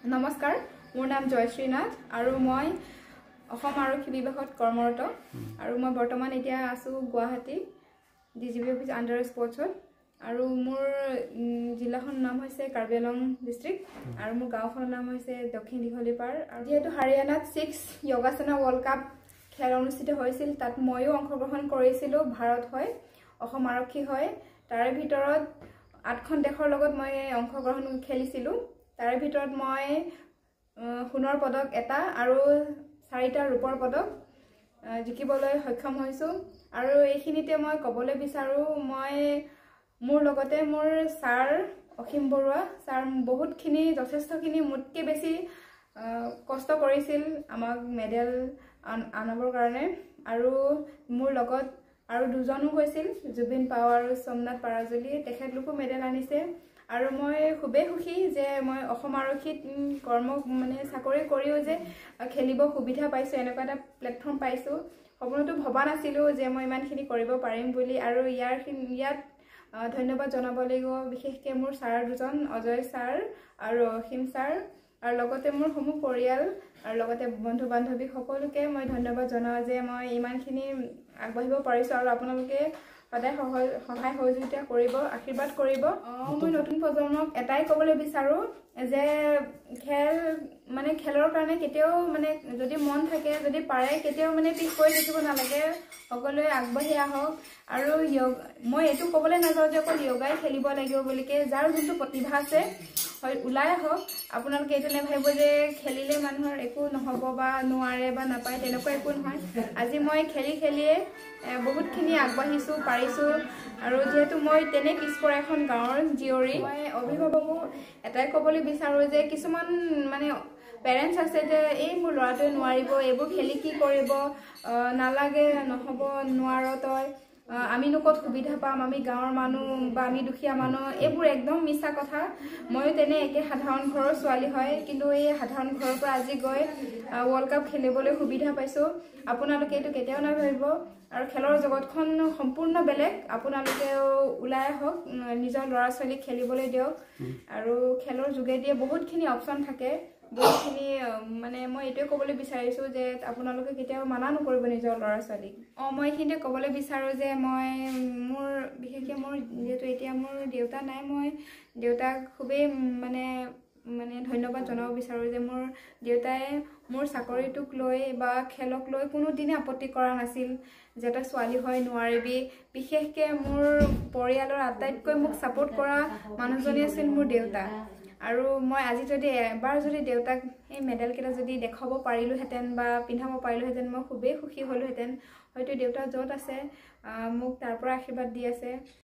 নমস্কাৰ, মোৰ নাম জয়শ্ৰী নাথ আৰু মই অসম আৰক্ষী বিভাগত কৰ্মৰত আৰু মই বৰ্তমান এতিয়া আছোঁ Guwahati DGP office under স্পৰ্টছত। আৰু মোৰ জিলাখনৰ নাম হৈছে কাৰ্বি আংলং ডিষ্ট্ৰিক্ট আৰু মোৰ গাঁওখনৰ নাম হৈছে দক্ষিণ দীঘলীপাৰ। আৰু যিহেতু হাৰিয়ানাত 6 যোগাসনা ৱৰ্ল্ড কাপ খেল অনুষ্ঠিত হৈছিল, তাত ময়ো অংশগ্ৰহণ কৰিছিলোঁ ভাৰত হৈ, অসম আৰক্ষী হৈ। তাৰে ভিতৰত 8খন দেশৰ লগত মই অংশগ্ৰহণ খেলিছিলোঁ। তাৰে ভিতৰত মই সোণৰ পদক এটা আৰু 4টা ৰূপৰ পদক জিকিবলৈ সক্ষম হৈছোঁ। আৰু এইখিনিতে মই ক'বলৈ বিচাৰোঁ, মই মোৰ লগতে মোৰ ছাৰ অসীম বৰুৱা ছাৰ বহুতখিনি যথেষ্টখিনি মোতকৈ বেছি কষ্ট কৰিছিল আমাক মেডেল আনাবৰ কাৰণে। আৰু মোৰ লগত আৰু দুজনো গৈছিল, জুবিন পাও আৰু সোমনাথ পাৰাজুলি, তেখেতলোকো মেডেল আনিছে। আৰু মই খুবেই সুখী যে মই অসম আৰক্ষীত কৰ্ম মানে চাকৰি কৰিও যে খেলিব সুবিধা পাইছোঁ, এনেকুৱা এটা প্লেটফৰ্ম পাইছোঁ। সপোনতো ভবা নাছিলোঁ যে মই ইমানখিনি কৰিব পাৰিম বুলি। আৰু ইয়াত ধন্যবাদ জনাব লাগিব বিশেষকৈ মোৰ ছাৰ দুজন, অজয় ছাৰ আৰু অসীম ছাৰ, আৰু লগতে মোৰ সমূহ পৰিয়াল আৰু লগতে বন্ধু বান্ধৱী সকলোকে মই ধন্যবাদ জনাওঁ যে মই ইমানখিনি আগবাঢ়িব পাৰিছোঁ। আৰু আপোনালোকে সদায় সহায় সহযোগিতা কৰিব, আশীৰ্বাদ কৰিব। মই নতুন প্ৰজন্মক এটাই ক'বলৈ বিচাৰোঁ যে খেল মানে খেলৰ কাৰণে কেতিয়াও মানে যদি মন থাকে, যদি পাৰে, কেতিয়াও মানে পিছ পৰি থাকিব নালাগে, সকলোৱে আগবাঢ়ি আহক। আৰু মই এইটো ক'বলৈ নাযাওঁ যে অকল য়োগাই খেলিব লাগিব বুলিকে, যাৰ যোনটো প্ৰতিভা আছে হয় ওলাই আহক। আপোনালোকে এইটো নাভাবিব যে খেলিলে মানুহৰ একো নহ'ব বা নোৱাৰে বা নাপায়, তেনেকুৱা একো নহয়। আজি মই খেলি খেলিয়ে বহুতখিনি আগবাঢ়িছোঁ, পাৰিছোঁ। আৰু যিহেতু মই তেনে পিছপৰা এখন গাঁৱৰ জীয়ৰী, মই অভিভাৱকো এটাই ক'বলৈ বিচাৰোঁ যে কিছুমান মানে পেৰেণ্টছ আছে যে এই মোৰ ল'ৰাটোৱে নোৱাৰিব, এইবোৰ খেলি কি কৰিব, নালাগে, নহ'ব, নোৱাৰ তই, আমিনো ক'ত সুবিধা পাম, আমি গাঁৱৰ মানুহ বা আমি দুখীয়া মানুহ, এইবোৰ একদম মিছা কথা। ময়ো তেনে একে সাধাৰণ ঘৰৰ ছোৱালী হয়, কিন্তু এই সাধাৰণ ঘৰৰ পৰা আজি গৈ ৱৰ্ল্ড কাপ খেলিবলৈ সুবিধা পাইছোঁ। আপোনালোকে এইটো কেতিয়াও নাভাবিব। আৰু খেলৰ জগতখন সম্পূৰ্ণ বেলেগ, আপোনালোকেও ওলাই আহক, নিজৰ ল'ৰা ছোৱালীক খেলিবলৈ দিয়ক। আৰু খেলৰ যোগেদিয়ে বহুতখিনি অপশ্যন থাকে, বহুতখিনি মানে মই এইটোৱে ক'বলৈ বিচাৰিছোঁ যে আপোনালোকে কেতিয়াও মানা নকৰিব নিজৰ ল'ৰা ছোৱালীক। মই এইখিনিতে ক'বলৈ বিচাৰোঁ যে মই মোৰ বিশেষকৈ মোৰ যিহেতু এতিয়া মোৰ দেউতা নাই, মই দেউতাক খুবেই মানে মানে ধন্যবাদ জনাব বিচাৰোঁ যে মোৰ দেউতাই মোৰ চাকৰিটোক লৈ বা খেলক লৈ কোনোদিনে আপত্তি কৰা নাছিল যে তই ছোৱালী হয় নোৱাৰিবি। বিশেষকৈ মোৰ পৰিয়ালৰ আটাইতকৈ মোক ছাপোৰ্ট কৰা মানুহজনেই আছিল মোৰ দেউতা। আৰু মই আজি যদি এবাৰ যদি দেউতাক এই মেডেলকেইটা যদি দেখুৱাব পাৰিলোহেঁতেন বা পিন্ধাব পাৰিলোহেঁতেন, মই খুবেই সুখী হ'লোহেঁতেন। হয়তো দেউতা য'ত আছে মোক তাৰ পৰা আশীৰ্বাদ দি আছে।